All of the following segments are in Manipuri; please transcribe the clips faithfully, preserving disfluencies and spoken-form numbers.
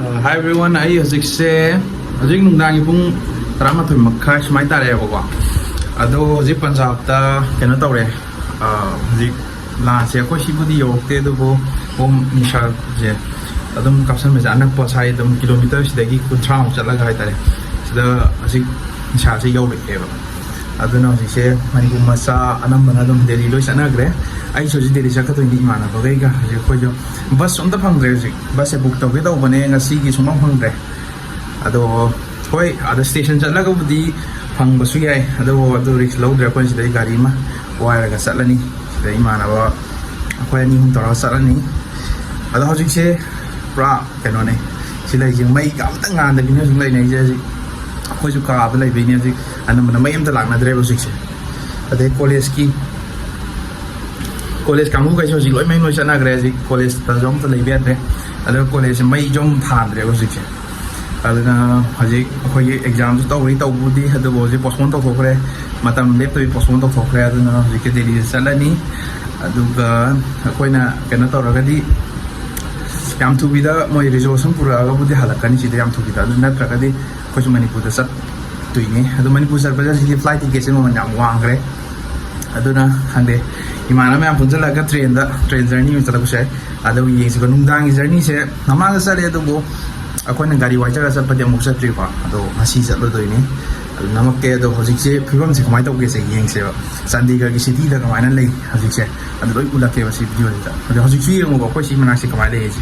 Hi everyone, ꯑꯩ ꯍꯧꯖꯤꯛꯁꯦ, ꯍꯧꯖꯤꯛ ꯅꯨꯡꯗꯥꯡꯒꯤ ꯄꯨꯡ ꯇꯔꯥꯃꯥꯊꯣꯏ ꯃꯈꯥꯏ ꯁꯨꯃꯥꯏꯅ ꯇꯥꯔꯛꯑꯦꯕꯀꯣ꯫ ꯑꯗꯣ ꯍꯧꯖꯤꯛ ꯄꯟꯖꯥꯕꯇ ꯀꯩꯅꯣ ꯇꯧꯔꯦ, ꯑ, ꯍꯧꯖꯤꯛ ꯂꯥꯟꯁꯦ ꯑꯩꯈꯣꯏ ꯁꯤꯕꯨꯗꯤ ꯌꯧꯔꯛꯇꯦ, ꯑꯗꯨꯕꯨ ꯕꯣꯝ ꯅꯤꯁꯥꯁꯦ ꯑꯗꯨꯝ ꯀꯥꯞꯁꯟꯕꯁꯦ ꯑꯅꯛꯄ ꯁ꯭ꯋꯥꯏ ꯑꯗꯨꯝ ꯀꯤꯂꯣꯃꯤꯇꯔ ꯁꯤꯗꯒꯤ ꯀꯨꯟꯊ꯭ꯔꯥꯃꯨꯛ ꯆꯠꯂꯒ ꯍꯥꯏꯇꯥꯔꯦ, ꯁꯤꯗ ꯍꯧꯖꯤꯛ ꯅꯤꯁꯥꯁꯦ ꯌꯧꯔꯛꯑꯦꯕ꯫ ꯑꯗꯨꯅ ꯍꯧꯖꯤꯛꯁꯦ ꯃꯅꯤꯄꯨꯔ ꯃꯆꯥ ꯑꯅꯝꯕꯅ ꯑꯗꯨꯝ ꯗꯦꯜꯂꯤ ꯂꯣꯏ ꯆꯠꯅꯈ꯭ꯔꯦ꯫ ꯑꯩꯁꯨ ꯍꯧꯖꯤꯛ ꯗꯦꯜꯂꯤ ꯆꯠꯀꯗꯣꯏꯅꯤ ꯏꯃꯥꯟꯅꯕꯈꯩꯒ꯫ ꯍꯧꯖꯤꯛ ꯑꯩꯈꯣꯏꯁꯨ ꯕꯁ ꯑꯝꯇ ꯐꯪꯗ꯭ꯔꯦ꯫ ꯍꯧꯖꯤꯛ ꯕꯁꯁꯦ ꯕꯨꯛ ꯇꯧꯒꯦ ꯇꯧꯕꯅꯦ, ꯉꯁꯤꯒꯤ ꯁꯨꯡꯐꯪ ꯐꯪꯗ꯭ꯔꯦ꯫ ꯑꯗꯣ ꯍꯣꯏ, ꯑꯥꯗ ꯁ꯭ꯇꯦꯁꯟ ꯆꯠꯂꯒꯕꯨꯗꯤ ꯐꯪꯕꯁꯨ ꯌꯥꯏ, ꯑꯗꯨꯕꯨ ꯑꯗꯨ ꯔꯤꯛꯁ ꯂꯧꯗ꯭ꯔꯦ꯫ ꯑꯩꯈꯣꯏ ꯁꯤꯗꯩ ꯒꯥꯔꯤ ꯑꯃ ꯋꯥꯏꯔꯒ ꯆꯠꯂꯅꯤ꯫ ꯁꯤꯗ ꯏꯃꯥꯟꯅꯕ ꯑꯩꯈꯣꯏ ꯑꯅꯤ ꯑꯍꯨꯝ ꯇꯧꯔꯒ ꯆꯠꯂꯅꯤ꯫ ꯑꯗꯣ ꯍꯧꯖꯤꯛꯁꯦ ꯄꯨꯔꯥ ꯀꯩꯅꯣꯅꯦ, ꯁꯤ ꯂꯩꯁꯦ ꯃꯩꯒ ꯑꯝꯇ ꯉꯥꯟꯗꯕꯤꯅꯦ ꯍꯧꯖꯤꯛ ꯂꯩꯅꯩꯁꯦ꯫ ꯍꯧꯖꯤꯛ ꯑꯩꯈꯣꯏꯁꯨ ꯀꯥꯗ ꯂꯩꯕꯩꯅꯦ ꯍꯧꯖꯤꯛ ꯑꯅꯝꯕꯅ ꯃꯩ ꯑꯝꯇ ꯂꯥꯛꯅꯗ꯭ꯔꯦꯕ ꯍꯧꯖꯤꯛꯁꯦ꯫ ꯑꯗꯩ ꯀꯣꯂꯦꯖꯀꯤ, ꯀꯣꯂꯦꯖ ꯀꯥꯡꯕꯨꯈꯩꯁꯨ ꯍꯧꯖꯤꯛ ꯂꯣꯏ ꯃꯌꯨꯝ ꯂꯣꯏ ꯆꯠꯅꯈ꯭ꯔꯦ꯫ ꯍꯧꯖꯤꯛ ꯀꯣꯂꯦꯖꯇꯁꯨ ꯑꯝꯇ ꯂꯩꯕ ꯌꯥꯗ꯭ꯔꯦ꯫ ꯑꯗꯨꯒ ꯀꯣꯂꯦꯖꯁꯦ ꯃꯩꯁꯨ ꯑꯃꯨꯛ ꯊꯥꯟꯗ꯭ꯔꯦꯕ ꯍꯧꯖꯤꯛꯁꯦ꯫ ꯑꯗꯨꯅ ꯍꯧꯖꯤꯛ ꯑꯩꯈꯣꯏꯒꯤ ꯑꯦꯛꯖꯥꯝꯁꯨ ꯇꯧꯔꯤ ꯇꯧꯕꯕꯨꯗꯤ, ꯑꯗꯨꯕꯨ ꯍꯧꯖꯤꯛ ꯄꯣꯁꯄꯣꯟ ꯇꯧꯊꯣꯛꯈ꯭ꯔꯦ, ꯃꯇꯝ ꯂꯦꯞꯇꯕꯤ ꯄꯣꯁꯄꯣꯟ ꯇꯧꯊꯣꯛꯈ꯭ꯔꯦ꯫ ꯑꯗꯨꯅ ꯍꯧꯖꯤꯛꯀꯤ ꯗꯦꯜꯂꯤꯗ ꯆꯠꯂꯅꯤ꯫ ꯑꯗꯨꯒ ꯑꯩꯈꯣꯏꯅ ꯀꯩꯅꯣ ꯇꯧꯔꯒꯗꯤ ꯌꯥꯝ ꯊꯨꯕꯤꯗ ꯃꯣꯏ ꯔꯤꯖꯣꯂꯨꯁꯟ ꯄꯨꯔꯛꯑꯒꯕꯨꯗꯤ ꯍꯜꯂꯛꯀꯅꯤ ꯁꯤꯗ ꯌꯥꯝ ꯊꯨꯕꯤꯗ꯫ ꯑꯗꯨ ꯅꯠꯇ꯭ꯔꯒꯗꯤ ꯑꯩꯈꯣꯏꯁꯨ ꯃꯅꯤꯄꯨꯔꯗ ꯆꯠꯇꯣꯏꯅꯦ꯫ ꯑꯗꯣ ꯃꯅꯤꯄꯨꯔ ꯆꯠꯄꯁꯦ ꯍꯧꯖꯤꯛꯇꯤ ꯐ꯭ꯂꯥꯏꯠ ꯇꯤꯀꯦꯠꯁꯦ ꯃꯃꯜ ꯌꯥꯝ ꯋꯥꯡꯈ꯭ꯔꯦ꯫ ꯑꯗꯨꯅ ꯈꯪꯗꯦ, ꯏꯃꯥꯟꯅꯕ ꯃꯌꯥꯝ ꯄꯨꯟꯁꯤꯜꯂꯒ ꯇ꯭ꯔꯦꯟꯗ, ꯇ꯭ꯔꯦꯟ ꯖꯔꯅꯤ ꯑꯣꯏꯅ ꯆꯠꯂꯛꯄꯁꯨ ꯌꯥꯏ꯫ ꯑꯗꯨ ꯌꯦꯡꯁꯤꯀꯣ꯫ ꯅꯨꯡꯗꯥꯡꯒꯤ ꯖꯔꯅꯤꯁꯦ ꯃꯃꯥꯡꯗ ꯆꯠꯂꯦ, ꯑꯗꯨꯕꯨ ꯑꯩꯈꯣꯏꯅ ꯒꯥꯔꯤ ꯋꯥꯏꯖꯔꯒ ꯆꯠꯄꯗꯤ ꯑꯃꯨꯛ ꯆꯠꯇ꯭ꯔꯤꯀꯣ꯫ ꯑꯗꯣ ꯉꯁꯤ ꯆꯠꯂꯨꯗꯣꯏꯅꯤ꯫ ꯑꯗꯨ ꯅꯝꯃꯛꯀꯦ꯫ ꯑꯗꯣ ꯍꯧꯖꯤꯛꯁꯦ ꯐꯤꯕꯝꯁꯦ ꯀꯃꯥꯏꯅ ꯇꯧꯒꯦꯁꯦ ꯌꯦꯡꯁꯦꯕ꯫ ꯆꯥꯟꯗꯤꯒꯔꯒꯤ ꯁꯤꯇꯤꯗ ꯀꯃꯥꯏꯅ ꯂꯩ ꯍꯧꯖꯤꯛꯁꯦ, ꯑꯗꯨ ꯂꯣꯏ ꯎꯠꯂꯛꯀꯦꯕ ꯁꯤ ꯚꯤꯗꯤꯑꯣꯁꯤꯗ꯫ ꯑꯗꯣ ꯍꯧꯖꯤꯛꯁꯨ ꯌꯦꯡꯉꯨꯀꯣ, ꯑꯩꯈꯣꯏ ꯁꯤ ꯃꯅꯥꯛꯁꯦ ꯀꯃꯥꯏꯅ ꯂꯩ ꯍꯥꯏꯁꯦ꯫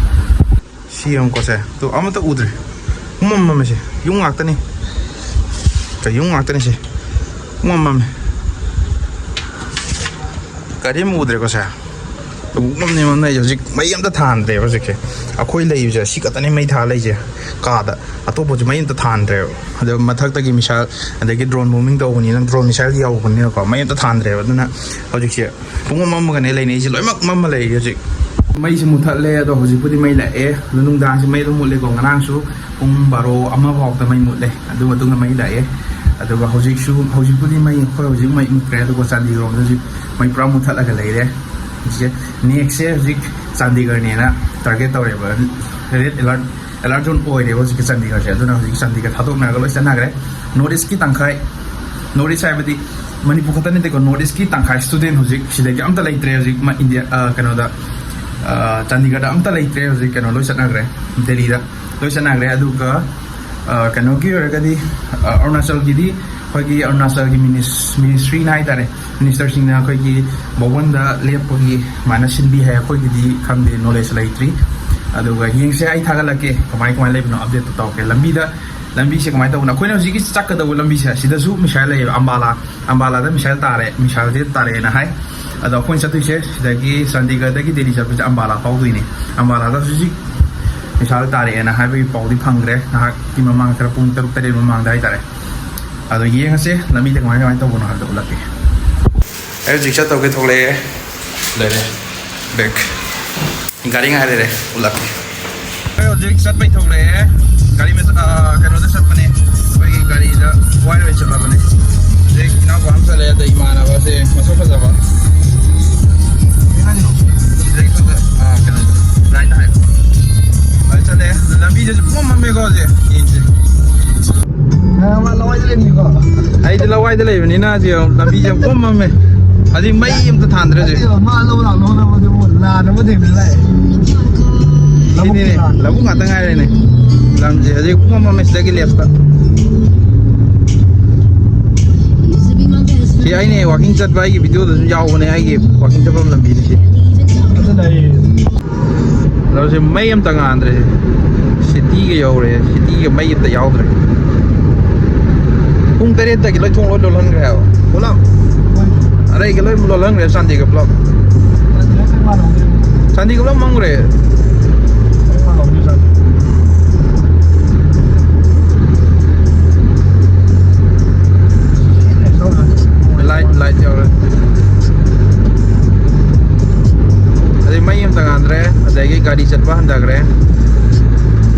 ꯁꯤ ꯌꯦꯡꯉꯨꯀꯣ ꯁꯦ꯫ ꯑꯗꯣ ꯑꯃꯠꯇ ꯎꯗ꯭ꯔꯦ꯫ ꯄꯨꯡꯃꯝ ꯃꯝꯃꯦ ꯁꯦ꯫ ꯌꯨꯝ ꯉꯥꯛꯇꯅꯤ꯫ ꯀꯩ ꯌꯨꯝ ꯉꯥꯛꯇꯅꯤ ꯁꯦ꯫ ꯄꯨꯡꯃꯝ ꯃꯝꯃꯦ꯫ ꯀꯔꯤꯝ ꯎꯗ꯭ꯔꯦꯀꯣ ꯁꯦ꯫ ꯄꯨꯡꯃꯝꯅꯤ ꯃꯝꯅ ꯑꯩ ꯍꯧꯖꯤꯛ ꯃꯩ ꯑꯝꯇ ꯊꯥꯟꯗ꯭ꯔꯦꯕ ꯍꯧꯖꯤꯛꯁꯦ꯫ ꯑꯩꯈꯣꯏ ꯂꯩꯕꯁꯦ ꯁꯤ ꯈꯛꯇꯅꯤ ꯃꯩ ꯊꯥ ꯂꯩꯁꯦ ꯀꯥꯗ꯫ ꯑꯇꯣꯞꯄꯁꯨ ꯃꯩ ꯑꯝꯇ ꯊꯥꯟꯗ꯭ꯔꯦꯕ꯫ ꯑꯗꯣ ꯃꯊꯛꯇꯒꯤ ꯃꯤꯁꯥꯏꯜ, ꯑꯗꯒꯤ ꯗ꯭ꯔꯣꯟ ꯕꯣꯝꯕꯤꯡ ꯇꯧꯕꯅꯤꯅ, ꯗ꯭ꯔꯣꯟ ꯃꯤꯁꯥꯏꯜ ꯌꯥꯎꯕꯅꯤꯅꯀꯣ, ꯃꯩ ꯑꯝꯇ ꯊꯥꯟꯗ꯭ꯔꯦꯕ꯫ ꯑꯗꯨꯅ ꯍꯧꯖꯤꯛꯁꯦ ꯄꯨꯡꯃꯝ ꯃꯝꯃꯒꯅꯦ ꯂꯩꯅꯩꯁꯦ, ꯂꯣꯏꯅꯃꯛ ꯃꯝꯃ ꯂꯩꯔꯦ ꯍꯧꯖꯤꯛ꯫ ꯃꯩꯁꯦ ꯃꯨꯠꯊꯠꯂꯦ, ꯑꯗꯣ ꯍꯧꯖꯤꯛꯄꯨꯗꯤ ꯃꯩ ꯂꯥꯛꯑꯦ꯫ ꯑꯗꯣ ꯅꯨꯡꯗꯥꯡꯁꯦ ꯃꯩ ꯑꯗꯨꯝ ꯃꯨꯠꯂꯦꯀꯣ꯫ ꯉꯔꯥꯡꯁꯨ ꯄꯨꯡ ꯕꯥꯔꯣ, ꯑꯃ ꯐꯥꯎꯗ ꯃꯩ ꯃꯨꯠꯂꯦ꯫ ꯑꯗꯨ ꯃꯇꯨꯡꯗ ꯃꯩ ꯂꯥꯛꯑꯦ꯫ ꯑꯗꯨꯒ ꯍꯧꯖꯤꯛꯁꯨ, ꯍꯧꯖꯤꯛꯄꯨꯗꯤ ꯃꯩ, ꯑꯩꯈꯣꯏ ꯍꯧꯖꯤꯛ ꯃꯩ ꯃꯨꯠꯈ꯭ꯔꯦ꯫ ꯑꯗꯨꯒ ꯆꯥꯟꯗꯤꯒ꯭ꯔꯣꯝꯗ ꯍꯧꯖꯤꯛ ꯃꯩ ꯄꯨꯔꯥ ꯃꯨꯠꯊꯠꯂꯒ ꯂꯩꯔꯦ꯫ ꯍꯧꯖꯤꯛꯁꯦ ꯅꯦꯛꯁꯁꯦ ꯍꯧꯖꯤꯛ ꯆꯥꯟꯗꯤꯒꯔꯅꯦꯅ ꯇꯥꯔꯒꯦꯠ ꯇꯧꯔꯦꯕ꯫ ꯔꯦꯗ ꯑꯦꯂꯔꯠ ꯑꯦꯂꯔꯠ ꯖꯣꯟ ꯑꯣꯏꯔꯦꯕ ꯍꯧꯖꯤꯛꯀꯤ ꯆꯥꯟꯗꯤꯒꯔꯁꯦ꯫ ꯑꯗꯨꯅ ꯍꯧꯖꯤꯛ ꯆꯥꯟꯗꯤꯒꯔ ꯊꯥꯗꯣꯛꯅꯔꯒ ꯂꯣꯏ ꯆꯠꯅꯈ꯭ꯔꯦ꯫ ꯅꯣꯔꯠ ꯏꯁꯀꯤ ꯇꯪꯈꯥꯏ, ꯅꯣꯔꯠ ꯏꯁ ꯍꯥꯏꯕꯗꯤ ꯃꯅꯤꯄꯨꯔ ꯈꯛꯇ ꯅꯠꯇꯦꯀꯣ, ꯅꯣꯔꯠ ꯏꯁꯀꯤ ꯇꯪꯈꯥꯏ ꯁ꯭ꯇꯨꯗꯦꯟ ꯍꯧꯖꯤꯛ ꯁꯤꯗꯒꯤ ꯑꯝꯇ ꯂꯩꯇ꯭ꯔꯦ ꯍꯧꯖꯤꯛ ꯃ-, ꯏꯟꯗꯤꯌꯥ, ꯑ, ꯀꯩꯅꯣꯗ, ꯑ, ꯆꯥꯟꯗꯤꯒꯔꯗ ꯑꯝꯇ ꯂꯩꯇ꯭ꯔꯦ ꯍꯧꯖꯤꯛ꯫ ꯀꯩꯅꯣ ꯂꯣꯏ ꯆꯠꯅꯈ꯭ꯔꯦ, ꯗꯦꯜꯂꯤꯗ ꯂꯣꯏ ꯆꯠꯅꯈ꯭ꯔꯦ꯫ ꯑꯗꯨꯒ, ꯑ, ꯀꯩꯅꯣꯒꯤ ꯑꯣꯏꯔꯒꯗꯤ, ꯑ, ꯑꯔꯨꯅꯥꯆꯜꯒꯤꯗꯤ ꯑꯩꯈꯣꯏꯒꯤ ꯑꯔꯨꯅꯥꯆꯜꯒꯤ ꯃꯤꯅꯤꯁ-, ꯃꯤꯅꯤꯁꯇ꯭ꯔꯤꯅ ꯍꯥꯏꯇꯥꯔꯦ, ꯃꯤꯅꯤꯁꯇꯔꯁꯤꯡꯅ ꯑꯩꯈꯣꯏꯒꯤ ꯕꯣꯕꯟꯗ ꯂꯦꯞꯄꯒꯤ ꯑꯗꯨꯃꯥꯏꯅ ꯁꯤꯟꯕꯤ ꯍꯥꯏ꯫ ꯑꯩꯈꯣꯏꯒꯤꯗꯤ ꯈꯪꯗꯦ, ꯅꯣꯂꯦꯖ ꯂꯩꯇ꯭ꯔꯤ꯫ ꯑꯗꯨꯒ ꯌꯦꯡꯁꯦ, ꯑꯩ ꯊꯥꯒꯠꯂꯛꯀꯦ ꯀꯃꯥꯏ ꯀꯃꯥꯏꯅ ꯂꯩꯕꯅꯣ, ꯑꯞꯗꯦꯠꯇꯣ ꯇꯧꯔꯛꯀꯦ꯫ ꯂꯝꯕꯤꯗ, ꯂꯝꯕꯤꯁꯦ ꯀꯃꯥꯏꯅ ꯇꯧꯕꯅꯣ? ꯑꯩꯈꯣꯏꯅ ꯍꯧꯖꯤꯛꯀꯤ ꯆꯠꯀꯗꯧꯕ ꯂꯝꯕꯤꯁꯦ ꯁꯤꯗꯁꯨ ꯃꯤꯁꯥꯏꯜ ꯂꯩꯌꯦꯕ, ꯑꯝꯕꯥꯂꯥ, ꯑꯝꯕꯥꯂꯥꯗ ꯃꯤꯁꯥꯏꯜ ꯇꯥꯔꯦ, ꯃꯤꯁꯥꯏꯜꯁꯦ ꯇꯥꯔꯛꯑꯦꯅ ꯍꯥꯏ꯫ ꯑꯗꯣ ꯑꯩꯈꯣꯏꯅ ꯆꯠꯇꯣꯏꯁꯦ ꯁꯤꯗꯒꯤ, ꯆꯥꯟꯗꯤꯒꯔꯗꯒꯤ ꯗꯦꯜꯂꯤ ꯆꯠꯄꯁꯦ ꯑꯝꯕꯥꯂꯥ ꯐꯥꯎꯗꯣꯏꯅꯦ꯫ ꯑꯝꯕꯥꯂꯥꯗ ꯍꯧꯖꯤꯛ ꯍꯧꯖꯤꯛ ꯃꯤꯁꯥꯏꯜ ꯇꯥꯔꯛꯑꯦꯅ ꯍꯥꯏꯕꯒꯤ ꯄꯥꯎꯗꯤ ꯐꯪꯈ꯭ꯔꯦ, ꯉꯥꯏꯍꯥꯛꯀꯤ ꯃꯃꯥꯡ, ꯈꯔ ꯄꯨꯡ ꯇꯔꯨꯛ ꯇꯔꯦꯠ ꯃꯃꯥꯡꯗ ꯍꯥꯏꯇꯥꯔꯦ꯫ ꯑꯗꯣ ꯌꯦꯡꯉꯁꯦ ꯂꯝꯕꯤꯗ ꯀꯃꯥꯏ ꯀꯃꯥꯏꯅ ꯇꯧꯕꯅꯣ ꯍꯥꯏꯕꯗꯣ ꯎꯠꯂꯛꯀꯦ꯫ ꯑꯩ ꯍꯧꯖꯤꯛ ꯆꯠꯇꯧꯒꯦ ꯊꯣꯛꯂꯛꯑꯦ꯫ ꯂꯩꯔꯦ꯫ ꯕꯦꯛ꯫ ꯒꯥꯔꯤ ꯉꯥꯏ ꯂꯩꯔꯦ꯫ ꯎꯠꯂꯛꯀꯦ꯫ ꯑꯩ ꯍꯧꯖꯤꯛ ꯆꯠꯄꯩ ꯊꯣꯛꯂꯛꯑꯦ꯫ ꯒꯥꯔꯤ ꯃꯆꯥ, ꯑ, ꯀꯩꯅꯣꯗ ꯆꯠꯄꯅꯦ꯫ ꯑꯩꯈꯣꯏꯒꯤ ꯒꯥꯔꯤꯗ ꯋꯥꯏꯔ ꯑꯣꯏꯅ ꯆꯠꯂꯕꯅꯦ꯫ ꯍꯧꯖꯤꯛ ꯏꯅꯥꯎꯄꯥ ꯑꯃ ꯆꯠꯂꯦ, ꯑꯗ ꯏꯃꯥꯟꯅꯕꯁꯦ ꯃꯁꯛ ꯐꯖꯕ꯫ ꯁꯤꯗꯩ ꯁꯣꯝꯗ, ꯑ, ꯀꯩꯅꯣꯗ, ꯂꯥꯏꯟꯗ ꯍꯥꯏꯕ꯫ ꯑꯗ ꯆꯠꯂꯦ꯫ ꯑꯗ ꯂꯝꯕꯤꯗꯁꯨ ꯄꯨꯡꯃꯝ ꯃꯝꯃꯦꯀꯣ ꯍꯧꯖꯤꯛ꯫ ꯌꯦꯡꯁꯦ꯫ ꯅꯪ ꯑꯃ ꯂꯋꯥꯏꯗ ꯂꯩꯕꯅꯤꯀꯣ? ꯑꯩꯗꯤ ꯂꯋꯥꯏꯗ ꯂꯩꯕꯅꯤꯅ ꯍꯧꯖꯤꯛ ꯂꯝꯕꯤꯁꯦ ꯄꯨꯝ ꯃꯝꯃꯦ꯫ ꯍꯧꯖꯤꯛ ꯃꯩ ꯑꯝꯇ ꯊꯥꯟꯗ꯭ꯔꯦ ꯍꯧꯖꯤꯛ꯫ ꯅꯠꯇꯦꯕ, ꯃꯥ ꯂꯧ ꯂꯥꯛꯅꯕ ꯍꯣꯠꯅꯕꯗ ꯏꯕꯨꯡꯉꯣ ꯂꯥꯟ ꯑꯃ ꯊꯦꯡꯅ ꯂꯥꯛꯑꯦ꯫ ꯁꯤꯅꯤꯅꯦ, ꯂꯧꯕꯨꯛꯀꯤ ꯂꯥꯟ꯫ ꯂꯧꯕꯨꯛ ꯉꯥꯛꯇ ꯉꯥꯏꯔꯦꯅꯦ꯫ ꯂꯝꯁꯦ ꯍꯧꯖꯤꯛ ꯄꯨꯝ ꯃꯝꯃꯦ ꯁꯤꯗꯒꯤ ꯂꯦꯞꯇ꯫ ꯁꯤ ꯑꯩꯅ ꯋꯥꯀꯤꯡ ꯆꯠꯄ ꯑꯩꯒꯤ ꯚꯤꯗꯤꯑꯣꯗꯁꯨ ꯌꯥꯎꯕꯅꯦ, ꯑꯩꯒꯤ ꯋꯥꯀꯤꯡ ꯆꯠꯐꯝ ꯂꯝꯕꯤꯅꯤ ꯁꯤ꯫ ꯑꯗꯨꯅ ꯑꯩ ꯑꯗꯣ ꯁꯤ ꯃꯩ ꯑꯝꯇ ꯉꯥꯟꯗ꯭ꯔꯦ꯫ ꯁꯤꯇꯤꯒ ꯌꯧꯔꯦ, ꯁꯤꯇꯤꯒ ꯃꯩ ꯑꯝꯇ ꯌꯥꯎꯗ꯭ꯔꯦ꯫ ꯄꯨꯡ ꯇꯔꯦꯠꯇꯒꯤ ꯂꯣꯏ ꯊꯣꯡ ꯂꯣꯏ ꯂꯣꯜꯍꯟꯈ꯭ꯔꯦ ꯍꯥꯏꯕ꯫ ꯄꯨꯂꯞ? ꯑꯔꯩꯒ ꯂꯣꯏ ꯂꯣꯜꯍꯟꯈ꯭ꯔꯦ ꯆꯥꯟꯗꯤꯒ ꯄꯨꯂꯞ꯫ ꯆꯥꯟꯗꯤꯒ ꯄꯨꯂꯞ ꯃꯝꯈ꯭ꯔꯦ꯫ ꯂꯥꯏꯠ, ꯂꯥꯏꯠ ꯌꯧꯔꯦ꯫ ꯑꯗꯩ ꯃꯩ ꯑꯝꯇ ꯉꯥꯟꯗ꯭ꯔꯦ, ꯑꯗꯒꯤ ꯒꯥꯔꯤ ꯆꯠꯄ ꯍꯟꯊꯈ꯭ꯔꯦ꯫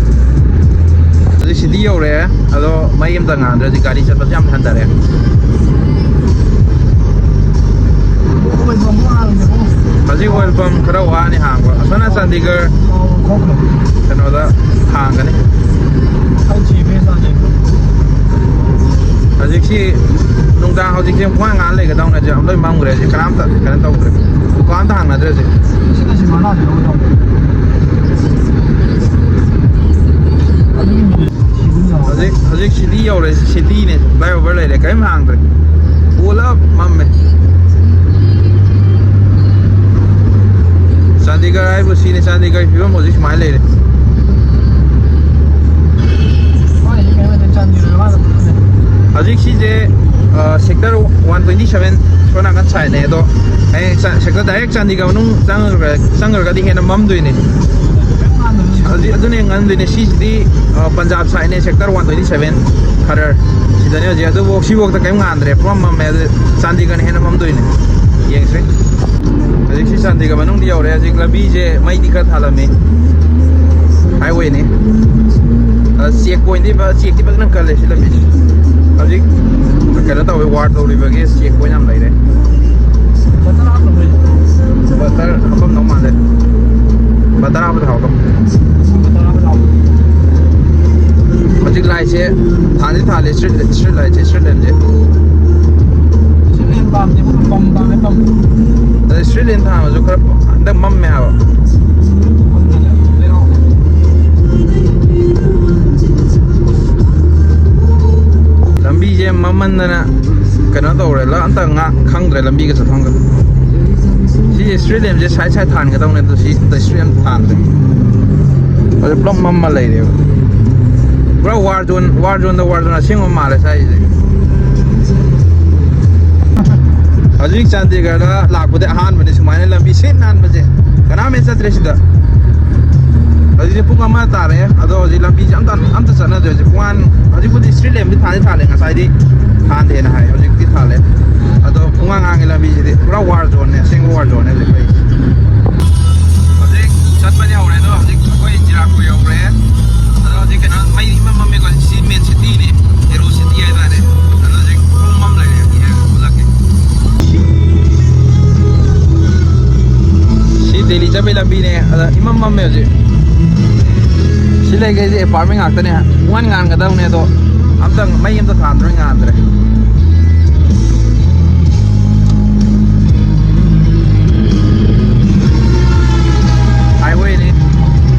ꯍꯧꯖꯤꯛ ꯁꯤꯇꯤ ꯌꯧꯔꯦ, ꯑꯗꯣ ꯃꯩ ꯑꯝꯇ ꯉꯥꯟꯗ꯭ꯔꯦ꯫ ꯍꯧꯖꯤꯛ ꯒꯥꯔꯤ ꯆꯠꯄꯁꯨ ꯌꯥꯝ ꯍꯟꯊꯔꯦ꯫ ꯍꯧꯖꯤꯛ ꯑꯣꯏꯜ ꯄꯝ ꯈꯔ ꯋꯥꯅꯤ ꯍꯥꯡꯕ꯫ ꯑꯁꯣꯝꯅ ꯆꯥꯟꯗꯤꯒꯔ, ꯀꯩꯅꯣꯗ ꯍꯥꯡꯒꯅꯤ꯫ ꯍꯧꯖꯤꯛꯁꯤ ꯅꯨꯡꯗꯥꯡ, ꯍꯧꯖꯤꯛꯁꯤ ꯄꯨꯡꯉꯥꯟ ꯉꯥꯟ ꯂꯩꯒꯗꯧꯅꯦ꯫ ꯍꯧꯖꯤꯛ ꯂꯣꯏ ꯃꯝꯈ꯭ꯔꯦ꯫ ꯍꯧꯖꯤꯛ ꯀꯅꯥꯝꯇ ꯀꯩꯅꯣ ꯇꯧꯗ꯭ꯔꯦ, ꯗꯨꯀꯥꯟ ꯑꯝꯇ ꯍꯥꯡꯅꯗ꯭ꯔꯦ ꯍꯧꯖꯤꯛ꯫ ꯍꯧꯖꯤꯛ, ꯍꯧꯖꯤꯛ ꯁꯤꯇꯤ ꯌꯧꯔꯦ, ꯁꯤꯇꯤꯅꯦ, flyover ꯂꯩꯔꯦ, ꯀꯔꯤꯝ ꯍꯥꯡꯗ꯭ꯔꯦ, ꯄꯨꯂꯞ ꯃꯝꯃꯦ꯫ ꯆꯥꯟꯗꯤꯒꯔ ꯍꯥꯏꯕꯨ ꯁꯤꯅꯤ, ꯆꯥꯟꯗꯤꯒꯔꯒꯤ ꯐꯤꯕꯝ ꯍꯧꯖꯤꯛ ꯁꯨꯃꯥꯏꯅ ꯂꯩꯔꯦ꯫ ꯍꯧꯖꯤꯛ ꯁꯤꯁꯦ, ꯑ, sector one twenty seven ꯁꯣꯝ ꯅꯥꯀꯟ sideꯅꯦ, ꯑꯗꯣ ꯍꯌꯦꯡ ꯆ-, sector direct ꯆꯥꯟꯗꯤꯒꯔ ꯃꯅꯨꯡ ꯆꯪꯉꯒ, ꯆꯪꯈ꯭ꯔꯒꯗꯤ ꯍꯦꯟꯅ ꯃꯝꯗꯣꯏꯅꯦ꯫ ꯍꯧꯖꯤꯛ ꯑꯗꯨꯅ ꯍꯦꯟꯅ ꯉꯟꯗꯣꯏꯅꯦ꯫ ꯁꯤꯁꯤꯗꯤ, ꯑ, Punjab sideꯅꯦ, sector one twenty seven ꯈꯔꯔ꯫ ꯁꯤꯗꯅꯦ ꯍꯧꯖꯤꯛ꯫ ꯑꯗꯨꯕꯨ ꯁꯤꯐꯥꯎꯗ ꯀꯔꯤꯝ ꯉꯥꯟꯗ꯭ꯔꯦ, ꯄꯨꯔꯥ ꯃꯝꯃꯦ꯫ ꯑꯗꯨ ꯆꯥꯟꯗꯤꯒꯔꯅ ꯍꯦꯟꯅ ꯃꯝꯗꯣꯏꯅꯦ꯫ ꯌꯦꯡꯁꯦ꯫ ꯍꯧꯖꯤꯛꯁꯤ ꯆꯥꯟꯗꯤꯒꯔ ꯃꯅꯨꯡꯗ ꯌꯧꯔꯦ꯫ ꯍꯧꯖꯤꯛ ꯂꯝꯕꯤꯁꯦ ꯃꯩꯗꯤ ꯈꯔ ꯊꯥꯜꯂꯝꯃꯤ꯫ Highwayꯅꯤ꯫ ꯑ, check pointꯗꯤ ꯐ-, checkꯇꯤ ꯐꯖꯅ ꯀꯜꯂꯦ ꯁꯤ ꯂꯝꯕꯤꯁꯦ꯫ ꯍꯧꯖꯤꯛ ꯀꯩꯅꯣ ꯇꯧꯋꯦ, war ꯇꯧꯔꯤꯕꯒꯤ check point ꯌꯥꯝ ꯂꯩꯔꯦ꯫ Butter ꯍꯥꯞꯄꯝꯗꯧ ꯃꯥꯜꯂꯦ꯫ Butter ꯍꯥꯞꯄꯗ ꯍꯥꯎꯗꯧ꯫ ꯍꯧꯖꯤꯛ lightꯁꯦ ꯊꯥꯟꯗꯤ ꯊꯥꯜꯂꯦ, street, street lightꯁꯦ, street lampꯁꯦ꯫ ꯑꯗ street lamp ꯊꯥꯟꯕꯁꯨ ꯈꯔ ꯍꯟꯗꯛ ꯃꯝꯃꯦ ꯍꯥꯏꯕ꯫ ꯂꯝꯕꯤꯁꯦ ꯃꯝꯃꯟꯗꯅ ꯀꯩꯅꯣ ꯇꯧꯔꯦ, ꯂ-, ꯑꯝꯇ ꯉꯥ-, ꯈꯪꯗ꯭ꯔꯦ ꯂꯝꯕꯤꯒ ꯆꯠꯐꯝꯒ꯫ ꯁꯤ street lampꯁꯦ side side ꯊꯥꯟꯒꯗꯧꯅꯦ, ꯑꯗꯣ ꯁꯤ ꯑꯝꯇ street lamp ꯊꯥꯟꯗ꯭ꯔꯦ꯫ ꯑꯗꯨ ꯄꯨꯂꯞ ꯃꯝꯃ ꯂꯩꯔꯦꯕ꯫ ꯄꯨꯔꯥ war zone, war zoneꯗ war zone ꯑꯁꯦꯡꯕ ꯃꯥꯜꯂꯦ ꯁ꯭ꯋꯥꯏꯁꯦ꯫ ꯍꯧꯖꯤꯛ ꯆꯥꯟꯗꯤꯒꯔꯗ ꯂꯥꯛꯄꯗꯤ ꯑꯍꯥꯟꯕꯅꯤ ꯁꯨꯃꯥꯏꯅ ꯂꯝꯕꯤ ꯁꯤꯠ ꯅꯥꯟꯕꯁꯦ꯫ ꯀꯅꯥꯝ ꯍꯦꯛ ꯆꯠꯇ꯭ꯔꯦ ꯁꯤꯗ꯫ ꯍꯧꯖꯤꯛꯁꯦ ꯄꯨꯡ ꯑꯃ ꯇꯥꯔꯦ, ꯑꯗꯣ ꯍꯧꯖꯤꯛ ꯂꯝꯕꯤꯁꯦ ꯑꯝꯇ, ꯑꯝꯇ ꯆꯠꯅꯗ꯭ꯔꯦ꯫ ꯍꯧꯖꯤꯛ ꯄꯨꯡ ꯑꯅꯤ, ꯍꯧꯖꯤꯛꯄꯨꯗꯤ street lampꯗꯤ ꯊꯥꯟꯗꯤ ꯊꯥꯜꯂꯦ, ꯉꯁꯥꯏꯗꯤ ꯊꯥꯟꯗꯦꯅ ꯍꯥꯏ, ꯍꯧꯖꯤꯛꯇꯤ ꯊꯥꯜꯂꯦ꯫ ꯑꯗꯣ ꯄꯨꯡꯉꯥꯡ ꯉꯥꯡꯉꯦ ꯂꯝꯕꯤꯁꯤꯗꯤ꯫ ꯄꯨꯔꯥ war zoneꯅꯦ, ꯑꯁꯦꯡꯕ war zoneꯅꯦ ꯍꯧꯖꯤꯛ ꯑꯩꯈꯣꯏ꯫ ꯍꯧꯖꯤꯛ ꯆꯠꯄꯗꯤ ꯍꯧꯔꯦ, ꯑꯗꯣ ꯍꯧꯖꯤꯛ ꯑꯩꯈꯣꯏ ꯆꯤꯔꯥꯄꯨꯔ ꯌꯧꯔꯦ꯫ ꯑꯗꯣ ꯍꯧꯖꯤꯛ ꯀꯩꯅꯣ ꯃꯩ ꯏꯃꯝ ꯃꯝꯃꯦꯀꯣ, ꯁꯤ main cityꯅꯦ, hero city ꯍꯥꯏꯇꯥꯔꯦ꯫ ꯑꯗꯣ ꯍꯧꯖꯤꯛ ꯄꯨꯡ ꯃꯝ ꯂꯩꯔꯦ, ꯌꯦꯡꯉꯣ, ꯎꯠꯂꯛꯀꯦ꯫ ꯁꯤ ꯗꯦꯜꯂꯤ ꯆꯠꯄꯩ ꯂꯝꯕꯤꯅꯦ, ꯑꯗ ꯏꯃꯝ ꯃꯝꯃꯦ ꯍꯧꯖꯤꯛ꯫ ꯂꯩꯈꯩꯁꯦ ꯑꯦꯄꯥꯔꯠꯃꯦꯟ ꯉꯥꯛꯇꯅꯦ꯫ ꯄꯨꯡꯉꯥꯟ ꯉꯥꯟꯒꯗꯕꯅꯦ, ꯑꯗꯣ ꯑꯝꯇꯪ ꯃꯩ ꯑꯝꯇ ꯊꯥꯟꯗ꯭ꯔꯣꯏ ꯉꯥꯟꯗ꯭ꯔꯦ꯫ ꯍꯥꯏꯋꯦꯅꯤ,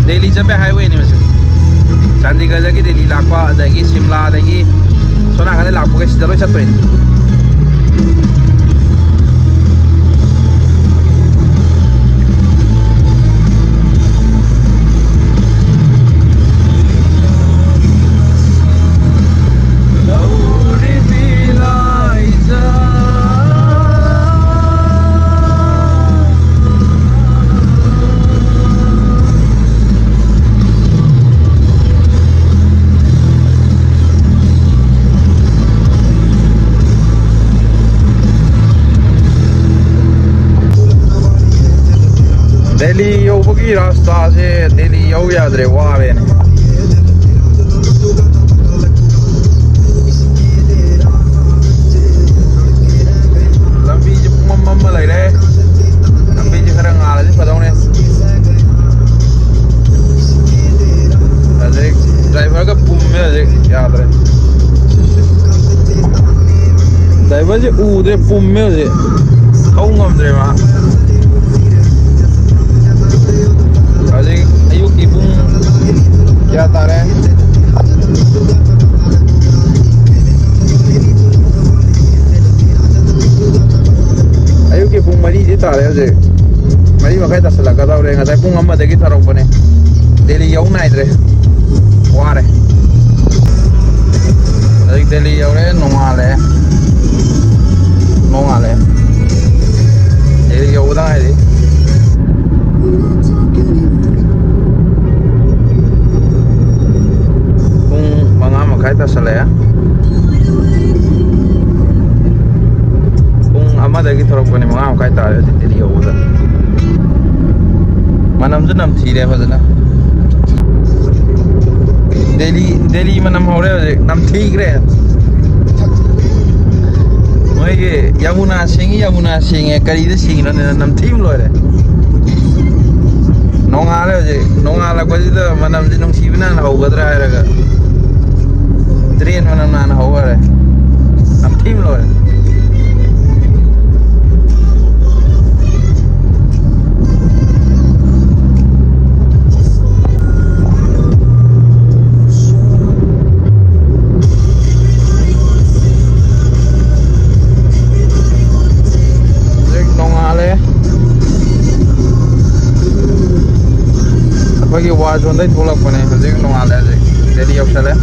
ꯗꯦꯜꯂꯤ ꯆꯠꯄꯩ ꯍꯥꯏꯋꯦꯅꯤ ꯃꯁꯤ꯫ ꯆꯥꯟꯗꯤꯒꯔꯗꯒꯤ ꯗꯦꯜꯂꯤ ꯂꯥꯛꯄ, ꯑꯗꯒꯤ ꯁꯤꯝꯂꯥꯗꯒꯤ ꯁꯣꯝ ꯅꯥꯀꯟꯗ ꯂꯥꯛꯄꯈꯩ ꯁꯤꯗ ꯂꯣꯏ ꯆꯠꯇꯣꯏꯅꯤ꯫ ꯗꯦꯜꯂꯤ ꯌꯧꯕꯒꯤ ꯔꯥꯁꯇꯥꯁꯦ, ꯗꯦꯜꯂꯤ ꯌꯧ ꯌꯥꯗ꯭ꯔꯦ, ꯋꯥꯔꯦꯅꯦ꯫ ꯂꯝꯕꯤꯁꯦ ꯄꯨꯡꯃꯝ ꯃꯝꯃ ꯂꯩꯔꯦ꯫ ꯂꯝꯕꯤꯁꯦ ꯈꯔ ꯉꯥꯜꯂꯗꯤ ꯐꯗꯧꯅꯦ꯫ ꯍꯧꯖꯤꯛ ꯗ꯭ꯔꯥꯏꯚꯔꯒ ꯄꯨꯝꯃꯦ, ꯍꯧꯖꯤꯛ ꯌꯥꯗ꯭ꯔꯦ꯫ ꯗ꯭ꯔꯥꯏꯚꯔꯁꯦ ꯎꯗ꯭ꯔꯦ, ꯄꯨꯝꯃꯦ ꯍꯧꯖꯤꯛ꯫ ꯊꯧ ꯉꯝꯗ꯭ꯔꯦ ꯃꯥ꯫ ꯍꯧꯖꯤꯛ ꯑꯌꯨꯛꯀꯤ ꯄꯨꯡ ꯀꯌꯥ ꯇꯥꯔꯦ? ꯑꯌꯨꯛꯀꯤ ꯄꯨꯡ ꯃꯔꯤꯗꯤ ꯇꯥꯔꯦ ꯍꯧꯖꯤꯛ꯫ ꯃꯔꯤ ꯃꯈꯥꯏ ꯇꯥꯁꯜꯂꯛꯀꯗꯧꯔꯦ꯫ ꯉꯁꯥꯏ ꯄꯨꯡ ꯑꯃꯗꯒꯤ ꯊꯧꯔꯛꯄꯅꯦ꯫ ꯗꯦꯜꯂꯤ ꯌꯧ ꯅꯥꯏꯗ꯭ꯔꯦ꯫ ꯋꯥꯔꯦ꯫ ꯍꯧꯖꯤꯛ ꯗꯦꯜꯂꯤ ꯌꯧꯔꯦ, ꯅꯣꯡꯉꯥꯜꯂꯦ꯫ ꯅꯣꯡꯉꯥꯜꯂꯦ꯫ ꯗꯦꯜꯂꯤ ꯌꯧꯕꯗ ꯉꯥꯏꯔꯤ꯫ ꯄꯨꯡ ꯃꯉꯥ ꯃꯈꯥꯏ ꯇꯥꯁꯜꯂꯛꯑꯦ꯫ ꯄꯨꯡ ꯑꯃꯗꯒꯤ ꯊꯧꯔꯛꯄꯅꯦ, ꯃꯉꯥ ꯃꯈꯥꯏ ꯇꯥꯔꯦ ꯍꯧꯖꯤꯛ ꯗꯦꯜꯂꯤ ꯌꯧꯕꯗ꯫ ꯃꯅꯝꯁꯨ ꯅꯝꯊꯤꯔꯦ ꯐꯖꯅ꯫ ꯗꯦꯜꯂꯤ, ꯗꯦꯜꯂꯤ ꯃꯅꯝ ꯍꯧꯔꯦ ꯍꯧꯖꯤꯛ, ꯅꯝꯊꯤꯈ꯭ꯔꯦ꯫ ꯃꯣꯏꯒꯤ ꯌꯃꯨꯅꯥ ꯁꯦꯡꯉꯤ, ꯌꯃꯨꯅꯥ ꯁꯦꯡꯉꯦ, ꯀꯔꯤꯗ ꯁꯦꯡꯉꯤꯅꯣꯅꯦ, ꯅꯝꯊꯤꯕ ꯂꯣꯏꯔꯦ꯫ ꯅꯣꯡꯉꯥꯜꯂꯦ ꯍꯧꯖꯤꯛ꯫ ꯅꯣꯡꯉꯥꯜꯂꯛꯄꯁꯤꯗ ꯃꯅꯝꯁꯤ ꯅꯨꯡꯁꯤꯕꯅ ꯍꯥꯟꯅ ꯍꯧꯒꯗ꯭ꯔꯥ ꯍꯥꯏꯔꯒ, ꯇ꯭ꯔꯦꯟ ꯃꯅꯝꯅ ꯍꯥꯟꯅ ꯍꯧꯈꯔꯦ꯫ ꯅꯝꯊꯤꯕ ꯂꯣꯏꯔꯦ꯫ ꯍꯧꯖꯤꯛ ꯅꯣꯡꯉꯥꯜꯂꯦ꯫ ꯑꯩꯈꯣꯏꯒꯤ ꯋꯥꯔ ꯖꯣꯟꯗꯩ ꯊꯣꯛꯂꯛꯄꯅꯦ꯫ ꯍꯧꯖꯤꯛ ꯅꯣꯡꯉꯥꯜꯂꯦ꯫ ꯍꯧꯖꯤꯛ ꯗꯦꯜꯂꯤ ꯌꯧꯁꯜꯂꯦ꯫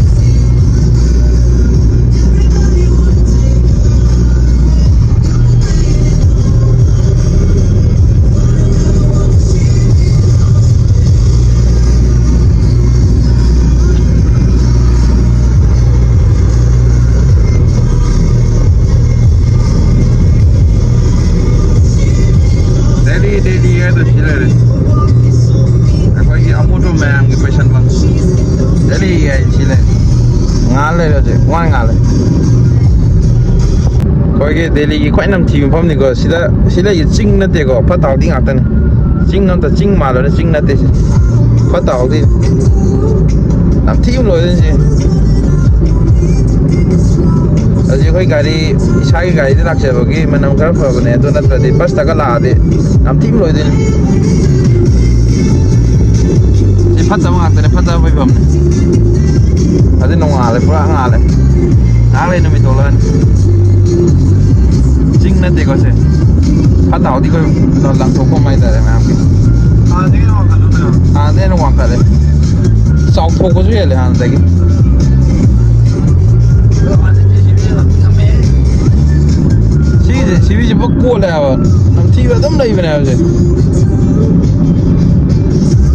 ꯗꯦꯜꯂꯤ, ꯗꯦꯜꯂꯤ ꯍꯥꯏꯗꯣ ꯁꯤ ꯂꯩꯔꯦ꯫ ꯑꯩꯈꯣꯏꯒꯤ ꯑꯃꯣꯠꯄ ꯃꯌꯥꯝꯒꯤ ꯄꯩꯁꯟꯐꯝ꯫ ꯗꯦꯜꯂꯤ ꯍꯥꯏ ꯁꯤ ꯂꯩꯔꯦ꯫ ꯉꯥꯜ ꯂꯩꯔꯦ ꯍꯧꯖꯤꯛ, ꯄꯨꯡꯉꯥꯟ ꯉꯥꯜꯂꯦ꯫ ꯑꯩꯈꯣꯏꯒꯤ ꯗꯦꯜꯂꯤꯒꯤ ꯈ꯭ꯋꯥꯏ ꯅꯝꯊꯤꯕ ꯃꯐꯝꯅꯤꯀꯣ꯫ ꯁꯤꯗ, ꯁꯤ ꯂꯩꯁꯦ ꯆꯤꯡ ꯅꯠꯇꯦꯀꯣ, ꯐꯠꯇ ꯍꯥꯎꯊꯤ ꯉꯥꯛꯇꯅꯤ꯫ ꯆꯤꯡ ꯑꯝꯇ, ꯆꯤꯡ ꯃꯥꯜꯂꯨꯔꯦ, ꯆꯤꯡ ꯅꯠꯇꯦ ꯁꯤ꯫ ꯐꯠꯇ ꯍꯥꯎꯊꯤ꯫ ꯅꯝꯊꯤꯕ ꯂꯣꯏꯔꯦ ꯁꯤ꯫ ꯍꯧꯖꯤꯛ ꯑꯩꯈꯣꯏ ꯒꯥꯔꯤ, ꯏꯁꯥꯒꯤ ꯒꯥꯔꯤꯗ ꯂꯥꯛꯆꯕꯒꯤ ꯃꯅꯝ ꯈꯔ ꯐꯕꯅꯦ, ꯑꯗꯨ ꯅꯠꯇ꯭ꯔꯗꯤ ꯕꯁꯇꯒ ꯂꯥꯛꯑꯗꯤ ꯅꯝꯊꯤꯕ ꯂꯣꯏꯗꯣꯏꯅꯤ꯫ ꯁꯤ ꯐꯠꯇꯕ ꯉꯥꯛꯇꯅꯦ, ꯐꯠꯇꯕ ꯐꯩꯐꯝꯅꯦ꯫ ꯑꯗꯨ ꯅꯣꯡꯉꯥꯜꯂꯦ, ꯄꯨꯔꯥ ꯉꯥꯜꯂꯦ꯫ ꯉꯥꯏꯍꯥꯛ ꯂꯩ ꯅꯨꯃꯤꯠ ꯊꯣꯛꯂꯛꯑꯅꯤ꯫ ꯆꯤꯡ ꯅꯠꯇꯦꯀꯣ ꯁꯦ꯫ ꯐꯠꯇ ꯍꯥꯎꯊꯤ ꯑꯩꯈꯣꯏ ꯂꯪꯊꯣꯛꯐꯝ ꯍꯥꯏꯇꯥꯔꯦ ꯃꯌꯥꯝꯒꯤ꯫ ꯍꯥꯟꯅꯗꯒꯤ ꯍꯦꯟꯅ ꯋꯥꯡꯈꯠꯂꯦ꯫ ꯍꯥꯟꯅꯗꯒꯤ ꯍꯦꯟꯅ ꯋꯥꯡꯈꯠꯂꯦ꯫ ꯆꯥꯎꯊꯣꯛꯄꯁꯨ ꯍꯦꯜꯂꯦ ꯍꯥꯟꯅꯗꯒꯤ꯫ ꯁꯤꯒꯤꯁꯦ, ꯁꯤꯒꯤꯁꯦ ꯄꯨꯔꯥ ꯀꯣꯠꯂꯦ ꯍꯥꯏꯕ꯫ ꯅꯝꯊꯤꯕ ꯑꯗꯨꯝ ꯂꯩꯕꯅꯦ ꯍꯥꯏꯕꯁꯦ꯫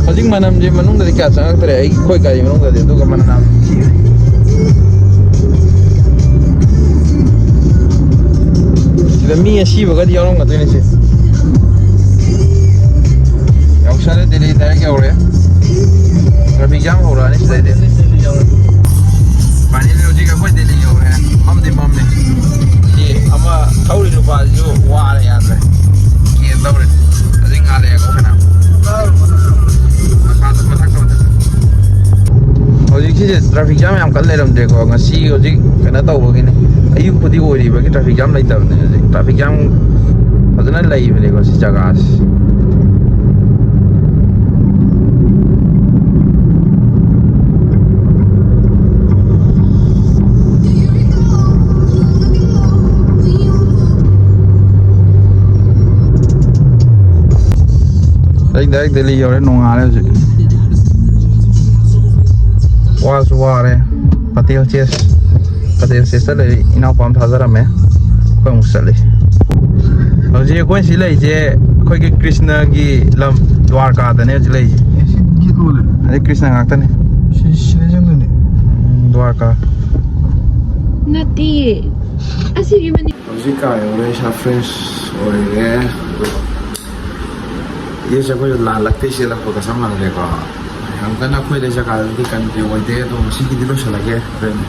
ꯍꯧꯖꯤꯛ ꯃꯅꯝꯁꯦ ꯃꯅꯨꯡꯗꯗꯤ ꯀꯌꯥ ꯆꯪꯉꯛꯇ꯭ꯔꯦ, ꯑꯩ, ꯑꯩꯈꯣꯏ ꯒꯥꯔꯤ ꯃꯅꯨꯡꯗꯗꯤ, ꯑꯗꯨꯒ ꯃꯅꯝ ꯌꯥꯝ ꯊꯤꯔꯦ꯫ ꯁꯤꯗ ꯃꯤ ꯑꯁꯤꯕꯒꯗꯤ ꯌꯥꯎꯔꯝꯒꯗꯣꯏꯅꯦ ꯁꯤ꯫ ꯌꯧꯁꯜꯂꯦ, ꯗꯦꯜꯂꯤ ꯗꯥꯏꯔꯦꯛ ꯌꯧꯔꯦ꯫ ꯇ꯭ꯔꯥꯐꯤꯛ ꯖꯥꯝ ꯍꯧꯔꯛꯑꯅꯤ ꯁꯤꯗꯩꯗꯤ꯫ ꯐꯥꯏꯅꯦꯜꯂꯤ ꯍꯧꯖꯤꯛ ꯑꯩꯈꯣꯏ ꯗꯦꯜꯂꯤ ꯌꯧꯔꯦ꯫ ꯃꯝꯗꯤ ꯃꯝꯃꯦ꯫ ꯁꯤ ꯑꯃ ꯊꯧꯔꯤ ꯅꯨꯄꯥꯁꯤꯁꯨ ꯋꯥꯔꯦ, ꯌꯥꯗ꯭ꯔꯦ꯫ ꯀꯦꯟ ꯇꯧꯔꯦ꯫ ꯍꯧꯖꯤꯛ ꯉꯥꯜꯂꯛꯑꯦꯀꯣ ꯐꯅꯌꯥꯝ꯫ ꯍꯧꯖꯤꯛꯁꯤꯁꯦ traffic jam ꯌꯥꯝ ꯀꯟꯅ ꯂꯩꯔꯝꯗ꯭ꯔꯦꯀꯣ, ꯉꯁꯤ ꯍꯧꯖꯤꯛ ꯀꯩꯅꯣ ꯇꯧꯕꯒꯤꯅꯤ꯫ ꯑꯌꯨꯛꯄꯨꯗꯤ ꯑꯣꯏꯔꯤꯕꯒꯤ traffic jam ꯂꯩꯇꯕꯅꯦ꯫ ꯍꯧꯖꯤꯛ traffic jam ꯐꯖꯅ ꯂꯩꯕꯅꯦꯀꯣ ꯁꯤ ꯖꯒꯥꯁꯤ꯫ ꯑꯩ direct ꯗꯦꯜꯂꯤ ꯌꯧꯔꯦ, ꯅꯣꯡꯉꯥꯜꯂꯦ ꯍꯧꯖꯤꯛ꯫ ꯋꯥꯁꯨ ꯋꯥꯔꯦ꯫ ꯄꯇꯦꯜ ꯆꯦꯁ, ꯄꯇꯦꯜ ꯆꯦꯁꯇ ꯂꯩꯔꯤ ꯏꯅꯥꯎꯄꯥ ꯑꯃ ꯊꯥꯖꯔꯝꯃꯦ꯫ ꯑꯩꯈꯣꯏ ꯑꯃꯨꯛ ꯆꯠꯂꯤ꯫ ꯍꯧꯖꯤꯛ ꯑꯩꯈꯣꯏ ꯁꯤ ꯂꯩꯔꯤꯁꯦ ꯑꯩꯈꯣꯏꯒꯤ ꯀ꯭ꯔꯤꯁꯅꯒꯤ ꯂꯝ ꯗ꯭ꯋꯥꯔꯀꯥꯗꯅꯦ ꯍꯧꯖꯤꯛ ꯂꯩꯔꯤꯁꯦ꯫ ꯁꯤ ꯒꯦꯠ ꯂꯣꯜꯂꯦ꯫ ꯑꯗꯩ ꯀ꯭ꯔꯤꯁꯅ ꯉꯥꯛꯇꯅꯤ꯫ ꯁꯤ, ꯁꯤꯗ ꯆꯪꯗꯣꯏꯅꯦ꯫ ꯎꯝ, ꯗ꯭ꯋꯥꯔꯀꯥ꯫ ꯅꯠꯇꯤꯌꯦ꯫ ꯑꯁꯤꯒꯤ ꯃꯅꯤꯡ ꯍꯧꯖꯤꯛ ꯀꯥ ꯌꯧꯔꯦ, ꯏꯁꯥ fresh ꯑꯣꯏꯔꯦ꯫ ꯌꯦꯁ, ꯑꯩꯈꯣꯏꯁꯨ ꯂꯥꯜꯂꯛꯇꯦ, ꯆꯦꯜꯂꯛꯄꯒ ꯆꯞ ꯃꯥꯟꯅꯔꯦꯀꯣ꯫ ꯌꯥꯝ ꯀꯟꯅ ꯑꯩꯈꯣꯏꯗ ꯖꯒꯥꯗꯨꯗꯤ ꯀꯟꯕ ꯑꯣꯏꯗꯦ, ꯑꯗꯣ ꯉꯁꯤꯒꯤꯗꯤ ꯂꯣꯏꯁꯤꯜꯂꯒꯦ꯫ ꯑꯗꯨꯅꯤ꯫